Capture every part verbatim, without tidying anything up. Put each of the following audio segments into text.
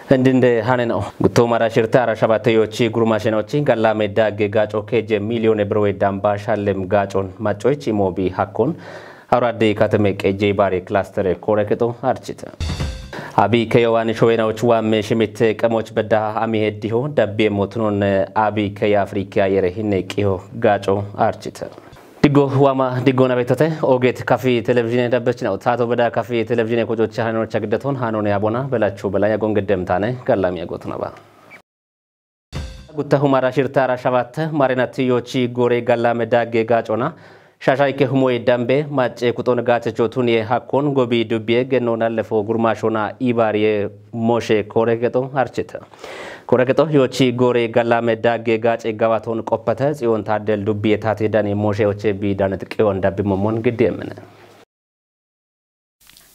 Hindinde hane no. Gutto mara shirte ara shabate yochi gurma shenochi gallame dagge gaco keje milione birwe damba shallem gacon macoich imobi hakkon. Awrade katame qejje bare cluster kore keto archite. Abi keyo wani showena uchuwa me shimite kemoch bedda ami heddiho dabbe motunon abi keya Afrika yere hinne qiho gaco archite. Diggo wama diggo na betote oget kafi televizine dabbechina tato beda kafi televizine kococha hanor chagdaton hanone abona belacho belaya gongedem tane gallami agotuna ba. Gutta humara shirtara shavat marenati yochi gore gallame dagge gacona. Shashaike humoy dambe mace kuton gache chotun ye hakkon gobi dubbiye genno nallefo gurmashona ibariye moshe kore geto harchita. Kore geto yochi gore gallame dagge gace gawaton qoppata xiyon taddel dubbiye tate dani moshe oche bi danet qiyon dabbi momon giddi emene.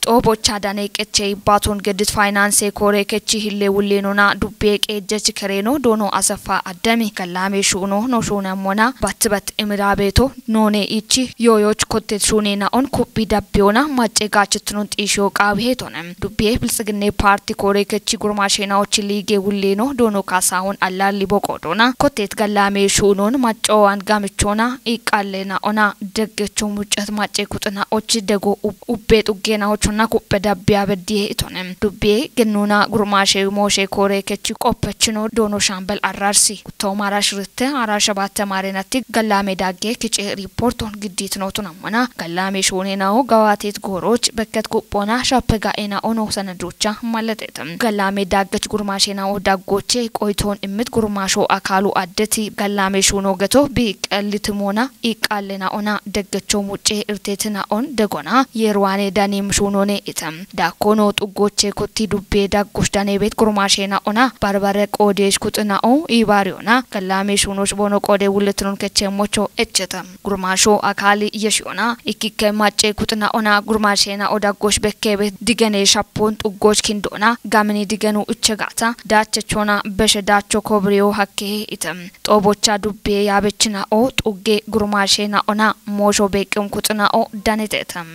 Xoobocha dane qechey baton gedit finance kore kechi hille wullenona dubbe qejjech kereno dono asafa addami gallame shuno no shuna mona bat bat imira beto none ichi yoyoch kottet shune na on kubbi dabbiona macce gachetnon xisho qawi hetone. Dubbe biltsiginne parti kore kechi gurmashena ochi lige wulleno dono kasahon allalli boqodona kottet gallame shunon maccowan gamichona iqallena ona deggecho muccet macce kuxina ochi dego ub- ubbe xuggena ochonna kuppe dabbiya beddiye itone. Dubbe gennuna gurmashe moshe kore kechi qoppechino dono shambel arrarsi. Tomara shirte ara shabatte marenati gallame dagge kice riporton giddit notuna mana gallame shone nao gawatet goroch bekket kuppona shappe ga'ena ono sanadocha malletet. Gallame daggech gurmashe nao daggoche qoyton immit gurmasho akalu addeti gallame shuno geto bi qallitimona iqallena ona deggecho mucce irtetina on degona yerwane danim shunone itam. Dakkono xuggoche kotti dubbe daggosh danebet gurmashena ona barbare qodesh kuxina o ibariona gallame shunosh bono qode wulletnon keche mocho echetam. Gurmasho akali yeshiona ikikke macce kuxina ona gurmashena o daggosh bekkebet digene shappon xuggoch kindona gamini digenu uchegata dachechona beshe dacho kobriyo hakke itam. Xoobocha dubbe yabechina o xugge gurmashena ona mosho beqqim kuxina o danetetam.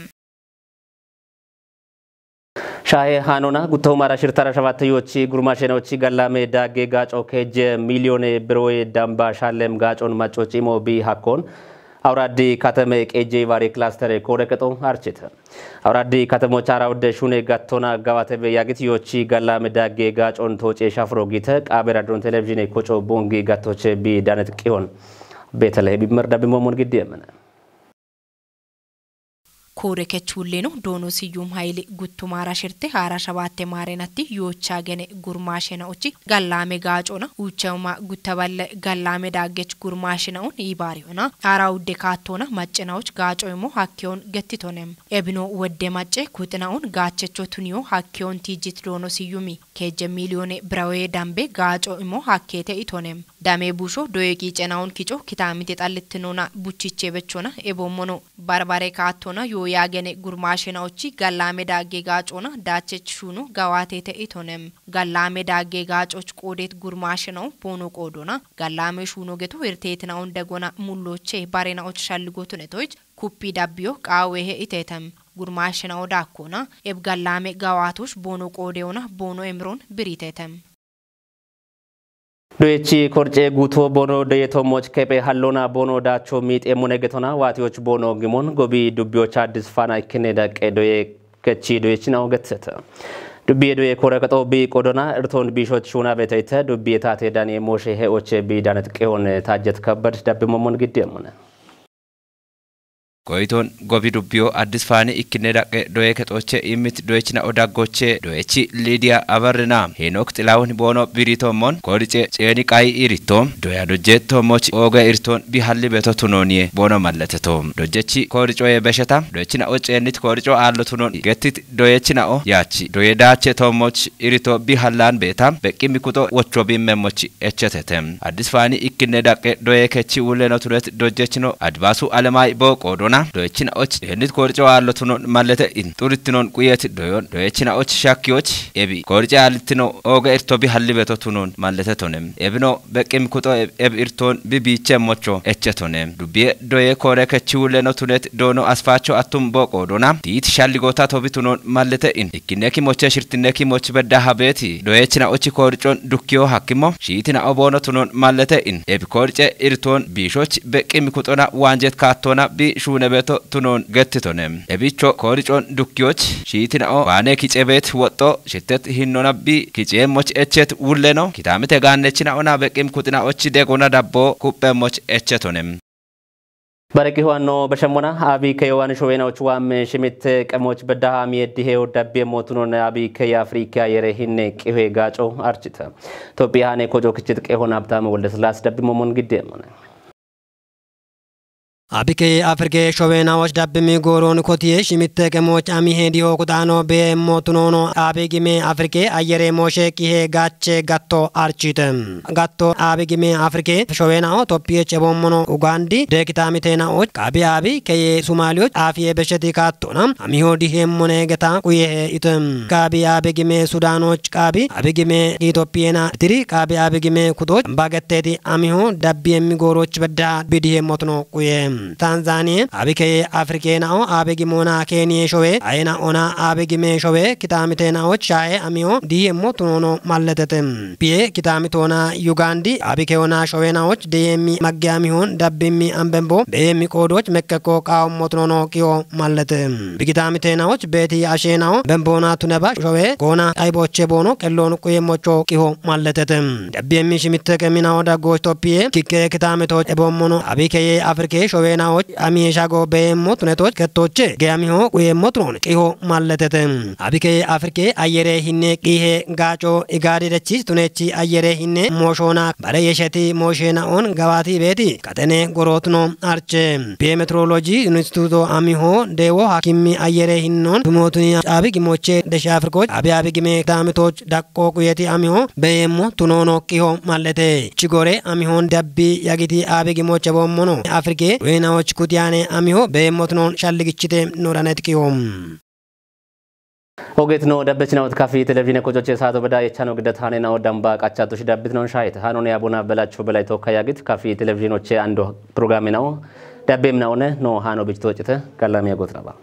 Shahe hanona gutto mara shirtara shabatte yochi gurmashena ochi gallame dagge gaco keje milione birowe damba shallem gacon macochi mo bi hakkon. Awradi katame qejje vari cluster kore keto archite. Awradi katamo chara udde shune gattona gawate be yagit yochi gallame dagge gacon toce shafro gite qabera don televizine koco bongi gattoche bi danet qiyon. Betele bi merda bi momon giddi emene. Kore kechulleno dono siyum hayli guttumara shirte hara shabatte marenatti yocha gene gurmashena ochi gallame gacona uchema guttaballe gallame daggech gurmashena on ibariona ara udde kattona maccena och gaco imo hakkeon gettitonem. Ebino wedde macce kuxina on gachecho tuniyo hakkeon tijit dono siyumi keje milione brawe dambe gaco imo hakkete itonem. Dame busho doye qicenaun kico kitamite xallittinona buchiche bechona ebommono. Barbare kaattona yoo yaagene gurmaashena ochi gallame dagge gaacona daachech shuno gawaatete itonem. Gallame dagge gaacoch qoodet gurmaashenaun boono qoodona. Gallame shuno geto irteetinaun degona mulloche barena och shalligotunetoich kuppi dabbiyo qaawehe iteetem. Gurmaashenao daakkona eb gallame gawaatosh boono qoodeona boono emiron biritetem. Doyechi korce guto bono doye tomoch kepe hallona bono dacho miite mune getona watioch bono gimon gobi dubiocha disfana ikkine daqqe doye kechi doyechina ogetseta. Dubiye doye kore kato bi qodona irton bishoch shuna beteyte dubiye tate dani moshe he oche bi danet qeon tajet kabbad dabbe momon gidde mune. Goyton gobi dubbiyo Addis Faani ikkine daqqe doye kexoche immit doyechina odaggoche doyechi Lidiya Abarrina Henok Xilawun Boono Birito Mon Kodice Ceeni Qayi Irito doya dojje Tomoch Ooge Irton Bihalli Beto Tunoniye Boono Malleteto. Dojjechi Kodicoye Besheta doyechina o Ceennit Kodico Aallo Tunon Gettit doyechina o Yaachi doye daache Tomoch Irito Bihallan Beeta Beqqi Mikuxo Wocho Bimmemmochi echetete. Addis Faani ikkine daqqe doye kechi ulleno turet dojjechino Adbaasu Alemay Booqo Dona doyechina'och doyennit koorico aallo tunon mallete in. Xuritinon quyet doyon doyechina'och shakkiyoch ebi koorice aalittino ooge irto bihalli beto tunon mallete tonem. Ebino beqqim kuxo eb, eb irton bi biichemmocho eche tonem. Dubbiye doye koore kechi wulleno tunet doono asfaacho attum booqo doona. Tiit shalligota tobi tunon mallete in. Ikkinne kimoche shirtinne kimoch bedda habeeti. Doyechina'ochi kooricon dukkiyo hakkimo. Shiitina'o boono tunon mallete in. Ebi koorice irton biishoch beqqim kuxona waanjet kaattona bi shuune beto tunon gettitone. Ebicho kooricon dukkiyoch shiitina'o waane kice beet woxxo shittet hinnona bi kiceemmoch echet wulleno. Kitaamite gaannechina'ona beqqim kuxina'och degona dabbo kuphemmoch echetone. Bareqi hoanno bashemmona abi keyowan showenaoch waam shimit qemoch beddaha miyeddi heyo dabbi emmotunon abi key Afrika yere hinne qihe gaaco archita. Tophiya hane koco kichit qehon Habtamu Wolde Sillaase dabbi momon gidde emmone. Abi key Afrike showenaoch dabbi mi gooron kotiye shimit qemoch ami he diho kuxano be emmotunono abi gime Afrike ayere moshe qihe gaache gatto archite. Gatto abi gime Afrike showena o Tophiye cebommono Ugandi de kitamite na och kabi abi keye Somalioch afiye besheti kattona amiho dihe mone geta kuye he item. Kabi abi gime Sudanoch kabi abi gime Ethiopiyena tiri kabi abi gime kutoch bageteti amiho dabbi emmi goroch bedda bidihe motno kuye. Tanzania abi keye Afrike na o abi gimona Keniye showe ayena ona abi gime showe kitamite na och shaye amiho dihe motno malletete. Piye kitamitona Ugandi abi keyona showenaoch deyemi maggeamihon dabbimi ambembo beyemi qoodoch mekkeko qaawommotunono kiyo mallete. Bigitamiteenaoch beeti asheenao bemboona tuneba showe goona ayboche boono qelloon quyemmocho qiho malletete. Dabbiyemi shimitte qeminao daggoch Tophiye kikke kitamitoch eboommono abi keye Afrike showeenaoch amiishago beemmo tunetoch kettoche geamiho quyemmotunon qiho malletete. Abike Afrike ayere hinne qihe gaaco igaadi dechis tunechi ayere hinne moshona bare yesheti moshena on gabati beeti katene gorotno arche. Pe meteorology instituto amiho dewo hakimi ayere hinnon tumotuni abi gimoche desha Afrikoch abi abi gime tamitoch daqqo quyeti amiho beyemmo tunono qiho mallete. Chigore amihon dabbi yagiti abi gimoche bommono Afrike wenaoch kutiyane amiho beyemmo tunon shalligichite noranet qiho. Ogeetno dabbechinawot kafi televizhiine kocoche saato beda yechano giddat hanenao damba qachatosh dabbitnon shahit hanone abuna belacho belay tokka yagit kafi televizhiinoche ando programinao dabbeminaone no hano bichito cite galamiya gotraba.